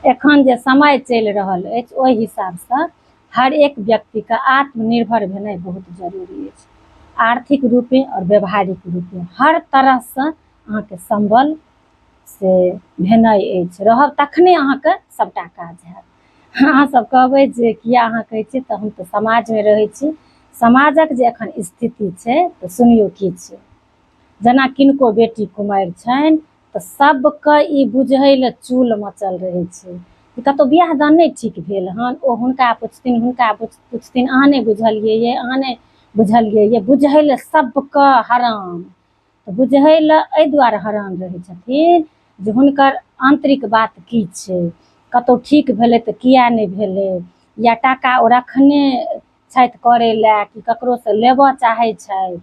एखन जे समय चलि रहल अछि ओहि हिसाबसँ हर एक व्यक्तिके आत्मनिर्भर भेनाइ बहुत जरूरी अछि। आर्थिक रूपे आओर व्यवहारिक रूपे हर तरहसँ अहाँके सम्बल से भेनाइ अछि, रहब तखने अहाँके सभटा काज हैत। अहाँ सब कहबै जे किया अहाँ कहै छियै, तऽ हम तऽ समाजमे रहै छी, समाजक जे एखन स्थिति छै तऽ सुनियौ की छै। जेना किनको बेटी कुमारि छनि तऽ सबके ई बुझै लए चूल मचल रहै छै जे कतहु बियाह दान नहि ठीक भेल हन। ओ हुनका पुछथिन, हुनका पुछथिन, अहाँ नहि बुझलियै ये, अहाँ नहि बुझलियै ये। बुझै लए सबके हरान, तऽ बुझै लए एहि दुआरे हरान रहै छथिन जे हुनकर आन्तरिक बात की छै, कतहु ठीक भेलै तऽ किया नहि भेलै, या टाका ओ रखने छथि करै लए कि ककरोसँ लेबऽ चाहै छथि।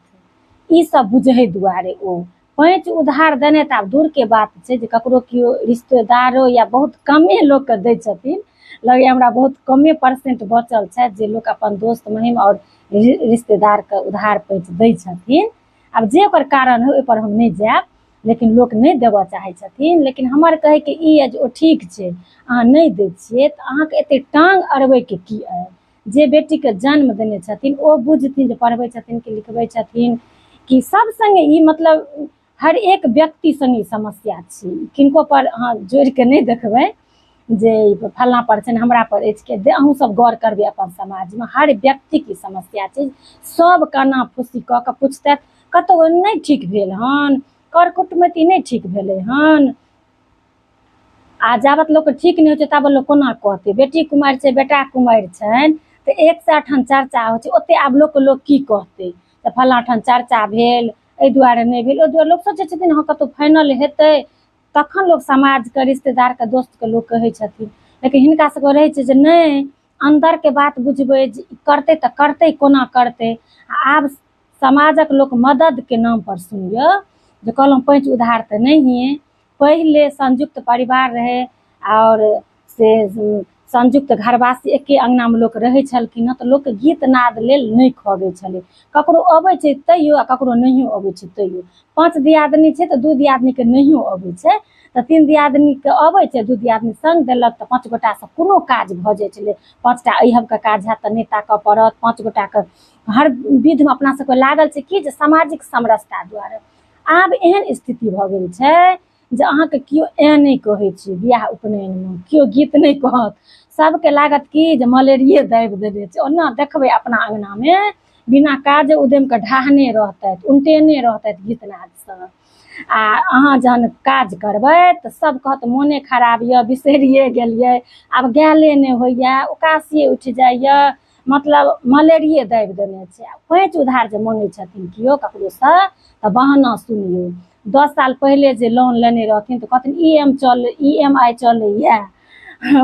ई सब बुझै दुआरे ओ पैंच उधार देने तऽ आब दूरके बात छै जे ककरो केओ रिश्तेदारो या बहुत कमे लोकके दै छथिन। लगैए हमरा बहुत कमे परसेंट बचल छथि जे लोक अपन दोस्त महिम आओर रिश्तेदारके उधार पैंच दै छथिन। आब जे ओकर कारण होइ ओहिपर हम नहि जायब, लेकिन लोक नहि देबऽ चाहै छथिन। लेकिन हमर कहैके ई यऽ जे ओ ठीक छै, अहाँ नहि दै छियै तऽ अहाँके एते टाँग अड़बैके की अइ? जे बेटीके जन्म देने छथिन ओ बुझथिन जे पढ़बै छथिन कि लिखबै छथिन कि सब सङ्गे ई मतलब हर एक व्यक्ति सङ्गे ई समस्या छै। किनको पर अहाँ जोड़िके नहि देखबै जे फल्लाँ पर छनि हमरा पर अछि के, अहूँ सब गौर करबै अपन समाजमे हर व्यक्तिके ई समस्या छै। सब काना फूसी कऽ कऽ पुछतथि कतहु नहि ठीक भेल हन, कर कुटमैती नहि ठीक भेलै हन। आ जाबत लोकके ठीक नहि होइ छै ताबत लोक कोना कहतै? बेटी कुमारि छै, बेटा कुमारि छनि तऽ एक सए ठाम चर्चा होइ छै। ओते आब लोकके लोक की कहतै तऽ फल्लाँ ठाम चर्चा भेल, एहि दुआरे नहि भेल, ओहि दुआरे लोक सोचै छथिन हँ कतहु फाइनल हेतै तखन लोक समाजके रिश्तेदारके दोस्तके लोक कहै छथिन। लेकिन हिनका सबके रहै छै जे नहि, अन्दरके बात बुझबै जे ई करतै तऽ करतै कोना करतै। आ आब समाजक लोक मददके नामपर सुनियौ जे कहलहुँ पैंच उधार तऽ नहिए। पहिले संयुक्त परिवार रहै आओर से संयुक्त घरवासी एके अङ्गनामे लोक रहै छलखिन हँ, तऽ लोक गीत नाद लेल नहि खगै छलै। ककरो अबै छै तैयो आ ककरो नहियो अबै छै तैयो। 5 दियादनी छै तऽ 2 दियादनीके नहियो अबै छै, तऽ 3 दियादनीके अबै छै, 2 दियादनी सङ्ग देलक तऽ 5 गोटासँ कोनो काज भऽ जाइ छलै। 5टा अइहबके काज हैत तऽ नहि ताकऽ पड़त, 5 गोटाके हर विधमे अपना सबके लागल छै कि जे सामाजिक समरसता दुआरे। आब एहन स्थिति भऽ गेल छै जे अहाँके केओ एँ नहि कहै छै, बियाह उपनयनमे केओ गीत नहि कहत, सबके लागत कि जे मलेरिये दाबि देने छै। ओना देखबै अपना अङ्गनामे बिना काज उद्यमके ढाहने रहतथि, उनटेने रहतथि गीत नादसँ। आ अहाँ जहन काज करबै तऽ सब कहत मोने खराब यऽ, बिसरिये गेलियै, आब गायले नहि होइए, उकासिये उठि जाइए, मतलब मलेरिये दाबि देने छै। आ पैंच उधार जे मङ्गै छथिन केओ ककरोसँ तऽ बहाना सुनियौ, 10 साल पहिले जे लोन लेने रहथिन तऽ कहथिन ई एम आई चलैए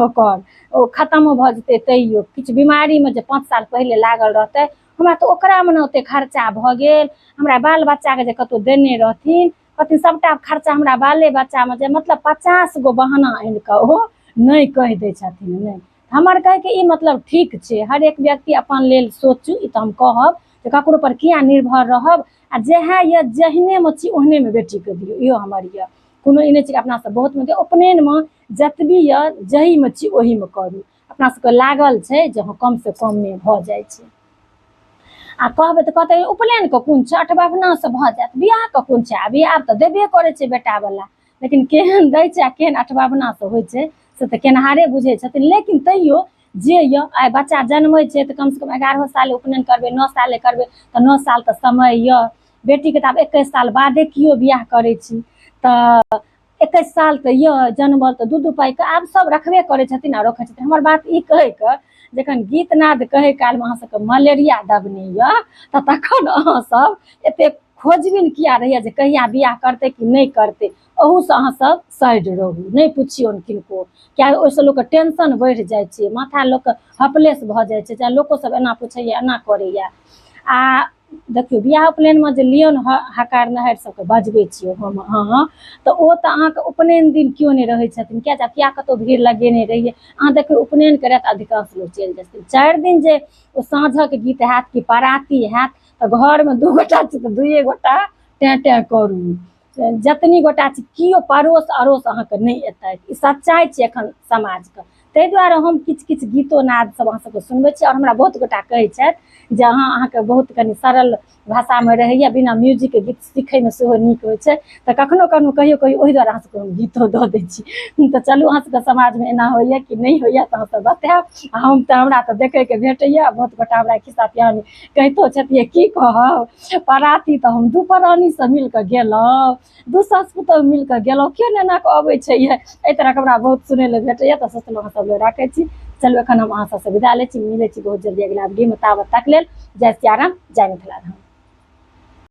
ओकर, ओ खतमो भऽ जेतै तैयो किछु बीमारीमे जे 5 साल पहिले लागल रहतै हमरा तऽ ओकरामे ने ओते खर्चा भऽ गेल, हमरा बाल बच्चाके जे कतहु देने रहथिन कहथिन सबटा खर्चा हमरा बाले बच्चामे जे, मतलब 50 गो बहाना आनि कऽ ओ नहि कहि दै छथिन। नहि, हमर कहैके ई मतलब ठीक छै, हर एक व्यक्ति अपन लेल सोचू, ई तऽ हम कहब जे ककरो पर किया निर्भर रहब, आ जएह यऽ जेहनेमे छी ओहनेमे बेटीके दियौ, इहो हमर यऽ। कोनो ई नहि छै कि अपना सब बहुत मतलब उपनयनमे जतबी यऽ जाहिमे छी ओहीमे करू, अपना सबके लागल छै जे हँ कमसँ कममे भऽ जाइ छै। आ कहबै तऽ कहतै उपनयनके कोन छै, अठबभनासँ भऽ जायत, बियाहके कोन छै, आब आब तऽ देबे करै छै बेटावला, लेकिन केहन दै छै आ केहन अठबभनासँ होइ छै से तऽ केनहारे बुझै छथिन। लेकिन तैयो जे यऽ आइ बच्चा जन्मै छै तऽ कमसँ कम 11 साले उपनयन करबै, 9 साले करबै तऽ 9 साल तऽ समय यऽ। बेटीके तऽ आब 21 साल बादे केओ बियाह करै छी, तऽ 21 साल तऽ यऽ जनमल, तऽ 2-2 पाइके आब सब रखबे करै छथिन आ रखै छथिन। हमर बात ई कहैके जखन गीत नाद कहै कालमे अहाँ सबके मलेरिया दबने यऽ तऽ तखन अहाँ सब एते खोजबीन किया रहैया जे कहिया बियाह करतै कि नहि करतै, अहूसँ अहाँ सब साइड रहू, नहि पुछियौन किनको, किएकि ओहिसँ लोकके टेंशन बढ़ि जाइ छै, माथा लोकके हपलेस भऽ जाइ छै, चाहे लोको सब एना पुछैया एना करैया। आ देखियौ बियाह उपनयनमे जे लियौन हकार नहरि सबके बजबै छियै हम अहाँ, तऽ ओ तऽ अहाँके उपनयन दिन केओ नहि रहै छथिन, किया जे किया कतहु भीड़ लगेने रहियै। अहाँ देखियौ उपनयनके राति अधिकांश लोक चलि जाइ छथिन, 4 दिन जे ओ साँझक गीत हैत कि पराती हैत तऽ घरमे 2 गोटा छी तऽ 2 गोटा टें टें करू, जतनी गोटा छी केओ पड़ोस अड़ोस अहाँके नहि एतै। ई सच्चाइ छै एखन समाजके। ताहि दुआरे हम किछु किछु गीतो नाद सब अहाँ सबके सुनबै छी। आओर हमरा बहुत गोटा कहै छथि जे अहाँके बहुत कनि सरल भाषामे रहैया, बिना म्यूजिकके गीत सीखैमे सेहो नीक होइ छै। तऽ कखनो कखनो कहियो कहियो ओहि दुआरे अहाँ सबके हम गीतो दऽ दै छी। तऽ चलू, अहाँ सबके समाजमे एना होइया कि नहि होइया तऽ अहाँ सब बतायब। हम तऽ हमरा तऽ देखैके भेटैया, बहुत गोटा हमरा खिस्सा पिहानी कहितो छथिन, की कहब, पराती तऽ हम दू प्राणीसँ मिल कऽ गेलहुँ, दू सास पुतोहु मिल कऽ गेलहुँ, केओ नहि एना कऽ अबै छै। एहि तरहके हमरा बहुत सुनै लए भेटैया। तऽ सोचलहुँ अहाँ सब लए राखै छी। चलू, एखन हम अहाँ सबसँ विदा लै छी, मिलै छी बहुत जल्दी अगिला वीडियोमे। ताबत तक लेल जय सियाराम, जय मिथिला धाम।